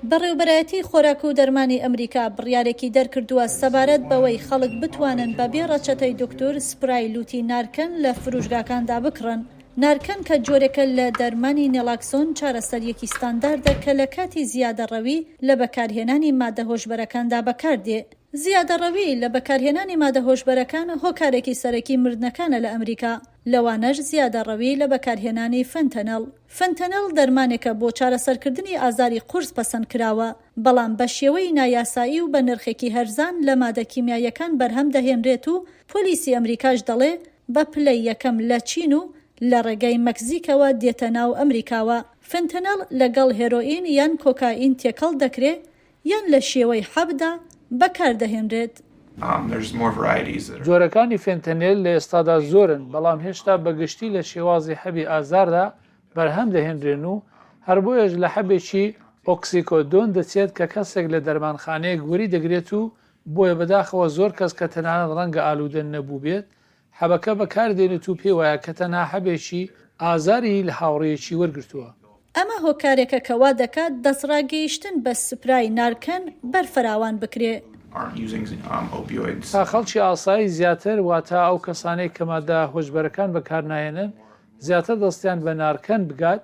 بەڕێوبەرایەتی خۆراک و دەرمانی ئەمریکا بڕیارێکی دەرکردووە سەبارەت بەوەی خەڵک بتوانن بە بێ ڕەچەتەی دکتور سپرای لوتی نارکەن لە فروشگاکاندا بکڕن. نارکەن کە جۆرێکە لە دەرمانی نێڵاکسۆن چارەسەرییەکی ستانداردە کە لە کاتی زیادەڕەوی لە بەکارهێنانی مادە هۆشبەرەکاندا بەکاردێ. زیادەڕەوی لە بەکارهێنانی مادە هۆشبەرەکان هۆکارێکی سەرەکی مردنەکانە لە ئەمریکا، لەوانەش زیادەڕەوی لە بەکارهێنانی فنتەنڵ. فنتەنڵ دەرمانێکە بۆ چارەسەرکردنی ئازاری قورس پەسەندکراوە، بەڵام بەشێوەی نایاسایی و بە نرخێکی هەرزان لە مادە کیمیاییەکان بەرهەم دەهێنرێت و پۆلیسی ئەمریکاش دەڵێ بە پلەی یەکەم لە چین و لە ڕێگای مەکزیکەوە دێتە ناو ئەمریکاوە. فنتەنڵ لەگەڵ هێرۆئین یان کۆکائین تێکەڵ دەکرێ یان لە شێوەی حەبدا بەکار دەهێنرێت. جۆرەکانی فێنتەنێل لە ئێستادا زۆرن، بەڵام هێشتا بە گشتی لە شێوازی حەبی ئازاردا بەرهەم دەهێنرێن و هەر بۆیەش لە حەبێکی ئۆکسیکۆدۆن دەچێت کە کەسێک لە دەرمانخانەیەک وەری دەگرێت و بۆیە بەداخەوە زۆر کەس کە تەنانەت ڕەنگە ئالوودە نەبووبێت حەبەکە بەکاردێنێت و پێی وایە کە تەنها حەبێکی ئازاری لە هاوڕێیەکی وەرگرتووە. ئەمە هۆکارێکە کە وا دەکات دەستڕاگەیشتن بە سپرای نارکەن بەرفراوان بکرێ. تا خەڵکی ئاسایی زیاتر، واتە ئەو کەسانەی کە مادە هۆشبەرەکان بەکارناهێنن، زیاتر دەستیان بە نارکەن بگات،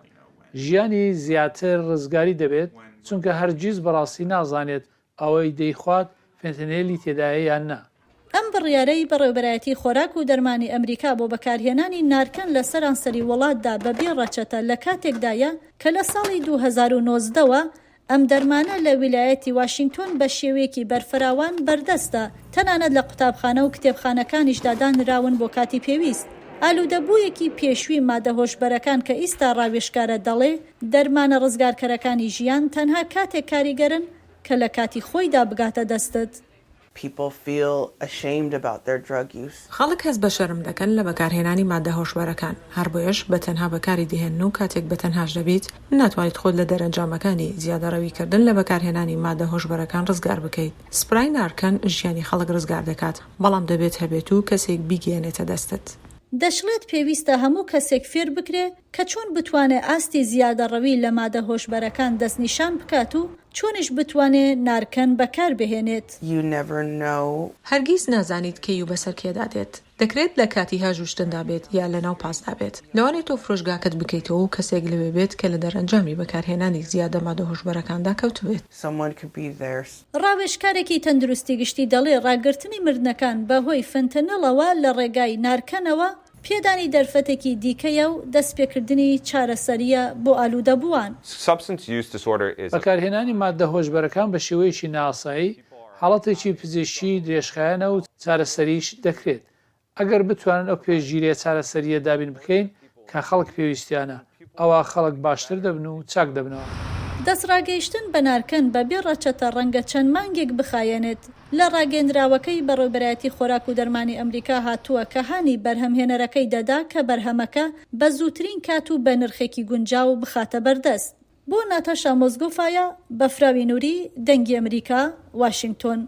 ژیانی زیاتر ڕزگاری دەبێت، چونکە هەرگیز بەڕاستی نازانێت ئەوەی دەیخوات فێنتەنێلی تێدایە یان نا. ئەم بڕیارەی بەڕێوبەرایەتی خۆراک و دەرمانی ئەمریکا بۆ بەکارهێنانی نارکەن لە سەرانسەری وڵاتدا بە بێ ڕەچەتە لە کاتێکدایە کە لە ساڵی 2019 وە ئەم دەرمانە لە ویلایەتی واشینگتۆن بە شێوەیەکی بەرفراوان بەردەستە تەنانەت لە قوتابخانە و کتێبخانەکانیشدا دانراون بۆ کاتی پێویست. ئالوودەبوویەکی پێشووی مادە هۆشبەرەکان کە ئیستا ڕاوێژکارە دەڵێ دەرمانە ڕزگارکەرەکانی ژیان تەنها کاتێک کاریگەرن کە لە کاتی خۆیدا بگاتە دەستت. People feel ashamed about their drug use. خەڵک هەست بە شەرم دەکەن لە بەکارهێنانی ماددە هۆشبەرەکان، هەر بۆیەش بە تەنها بەکاری دەهێنن و کاتێک بە تەنهاش دەبیت ناتوانیت خۆت لە دەرەنجامەکانی زیادەڕەوی کردن لە بەکارهێنانی ماددە هۆشبەرەکان ڕزگار بکەیت. سپرای نارکەن ژیانی خەڵک ڕزگار دەکات، بەڵام دەبێت هەبێت و کەسێک بیگەیەنێتە دەستت. دەشڵێت پێویستە هەموو کەسێک فێر بکرێ کە چۆن بتوانێ ئاستی زیادەڕەوی لە مادە هۆشبەرەکان دەستنیشان بکات و چۆنیش بتوانێ نارکەن بەکاربهێنێت. You never know. هەرگیز نازانیت کەی و بەسەر کێدا دێت. دەکرێت لە کاتی هاژوشتندا بێت یا لەناو پاسدا بێت. لەوانەیە تۆ فرۆشگاکەت بکەیتەوە و کەسێک لەوێ بێت کە لە دەرئەنجامی بەکارهێنانی زیادە مادە هۆشبەرەکاندا کەوتبێت. Someone could be there. ڕاوێژکارێکی تەندروستی گشتی دەڵێ ڕاگرتنی مردنەکان بەهۆی فنتەنڵەوە لە ڕێگای نارکەنەوە پێدانی دەرفەتێکی دیکەیە و دەستپێکردنی چارەسەرییە بۆ ئالوودەبووان. بەکارهێنانی ماددە هۆشبەرەکان بە شێوەیەکی نائاسایی حاڵەتێکی پزیشکی درێژخایەنە و چارەسەریش دەکرێت، ئەگەر بتوانن ئەو پێشگیرییە چارەسەرییە دابین بکەین کە خەڵک پێویستیانە، ئەوا خەڵک باشتر دەبن و چاک دەبنەوە. دەستڕاگەیشتن بە نارکەن بە بێ ڕەچەتە ڕەنگە چەند مانگێک بخایەنێت. لە ڕاگەیەندراوەکەی بەڕێوبەرایەتی خۆراک و دەرمانی ئەمریکا هاتووە کە هانی بەرهەمهێنەرەکەی دەدا کە بەرهەمەکە بە زووترین کات و بە نرخێکی گونجاو بخاتە بەردەست. بۆ ناتاشا مۆزگۆفایا، بەفراوی نوری، دەنگی ئەمریکا، واشینگتۆن.